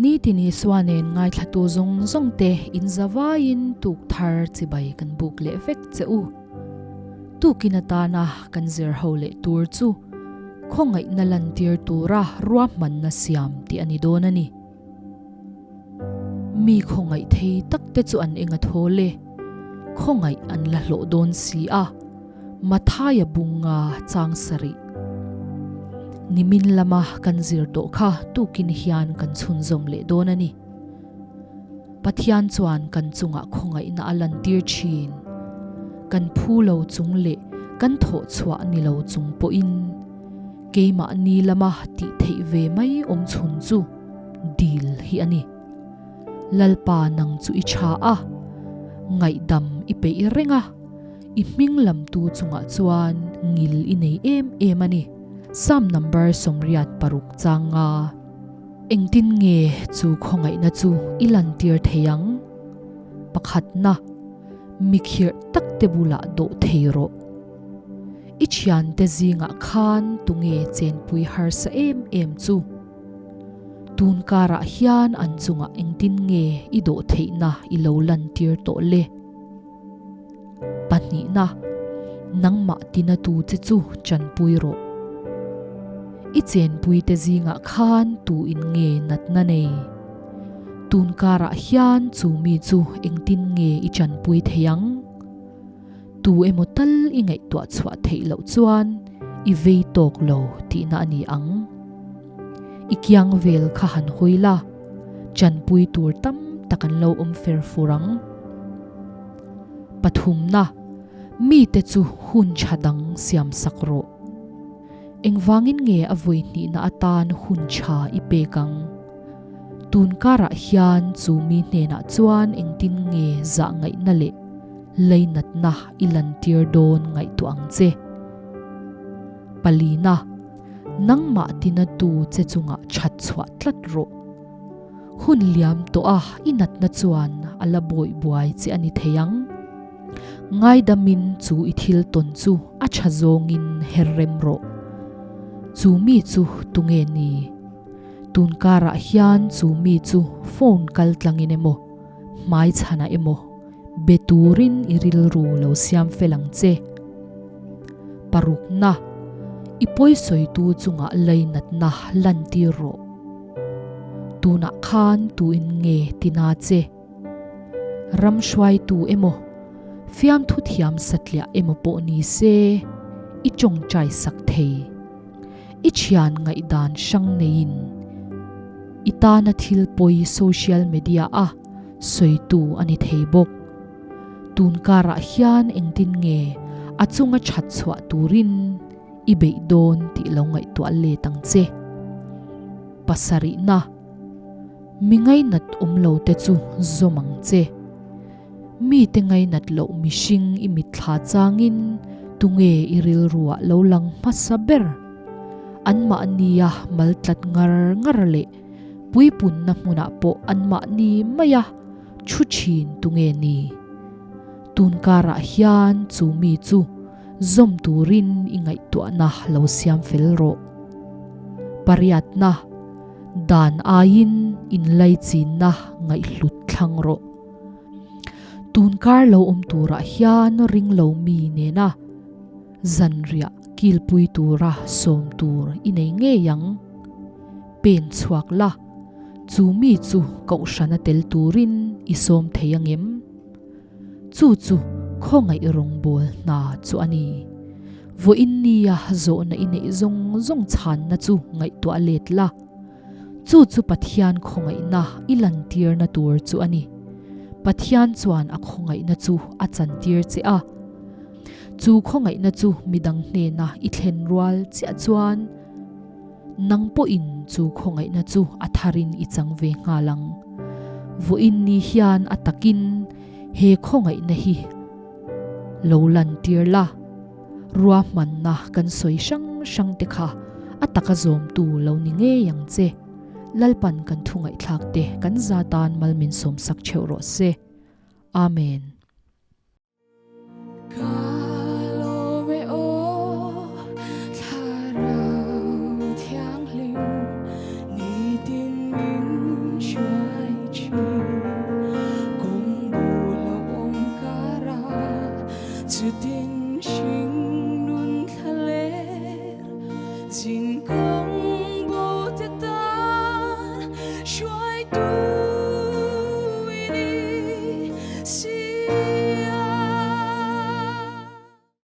Nitin Isua nen ngaithlatu zawng zawng te in zavaiin tuk thar chibai kan buk leh vek che u. Tukin atana kan zir ho leh tur chu khawngaihna lantir tura ruahmanna siam tih a ni dawn a ni. Mi khawngaih thei tak te chu an eng a thawl e, khawngaih an la hlawh dawn si a, Mathaia bunga chang sarih. Nimin lama kan zir tawh kha tukin hian kan chhunzawm leh dawn a ni. Pathian chuan kan chungah khawngaihna a lantir thin. Kan phu lo chung leh kan thawh chhuah ni lo chung pawhin keimahni lama tih theih ve mai awm chhun chu dil hi a ni. Lalpa nang chu i tha a, ngaihdam i peih reng a, i hming lamtu chungah chuan ngil i nei em em a ni. Psalm number 86 chang nga. Engtin nge chu khawngaihna chu i lantir thei ang? Pakhatna, mi khirh tak te bulah dawh thei rawh. I thiante zingah khan tunge chenpui harsa em em chu? Tun karah hian an chungah engtin nge i dawh theihna i lo lantir tawh le? Pahnihna, nangmah tinatu che chu chanpui rawh. I chenpuite zingah khan tu in nge natna nei? Tun karah hian chu mi chu engtin nge i chanpui thei ang? Tu emaw tal i ngaihtuah chhuah theih loh chuan i vei tawk lo tihna a ni ang. I kiang vel kha han hawi la, chanpui tur tam tak an lo awm fer fur ang. Pathumna, mite chu hun tha dang siam sak rawh. Engvangin nge a vawi hnihna atan hun tha i pek ang? Tun karah hian chu mi hnenah chuan engtin nge zah ngaihna leh leinatna i lantir dawn ngaihtuah ang che. Palina. Nangmah tina tu che chungah that chhuah tlat rawh. Hun liam tawh a i natna chuan a la bawih buai che a ni thei ang. Ngaidamin chu i thil tawn chu a tha zawngin her rem rawh. Chu mi chu tunge ni? Tun karah hian chu mi chu phone kal tlangin emaw, hmai chhanah emaw be turin i rilru lo siam fel ang che. Parukna, i pawisawitu chungah leinatna lantir rawh. Tunah khan tuin nge tina che? Ram hruaitu emaw, fiamthu thiam satliah emaw pawh ni se, i tawngtai sak thei. I thian ngaihdan hrang neiin i tana thil pawi social media a sawitu a ni thei bawk. Tun karah hian engtin nge a chunga that chhuah turin i beih dawn tih lo ngaihtuah let ang che. Pasarihna, Mi ngainat awm lo te chu zawm ang che. Mite ngainat loh mihring i mitthla changin tunge i rilruah lo lang hmasa ber? Anmahnia maltlat ngar ngar leh puipunna hmunah pawh anmahni maia Thu thin tunge ni? Tun karah hian chu mi chu zawm turin i ngaihtuahna lo siam fel rawh. Pariatna, Dan aiin inlaichinna ngaihhlut thlang rawh. Tun kar lo awm turah hian ring lo mi nena zanriah kilpui tura sawm tur i nei ngei ang. Pen chhuak la. Chu mi chu kohhrana tel turin i sawm thei angem? Chu chu khawngaih rawngbâwl hna chu a ni. Vawiin nia zawhna i neih zawng zawng chhanna chu ngaihtuah let la. Chu chu Pathian khawngaihna i lantirna tur chu a ni. Pathian chuan a khawngaihna chu a chantir che a. Chu khawngaihna chu midang hnena i thlen rual chiah chuan, Nang pawhin chu khawngaihna chu a tharin i chang ve nghal ang. Vawiin ni hian a takin he khawngaihna hi lo lantir la, ruahmanna kan sawi hrang hrang te kha a taka zawmtu lo ni ngei ang che. Lalpan kan thu ngaihthlak te kan za tan mal min sawmsak theuh rawh se. Amen.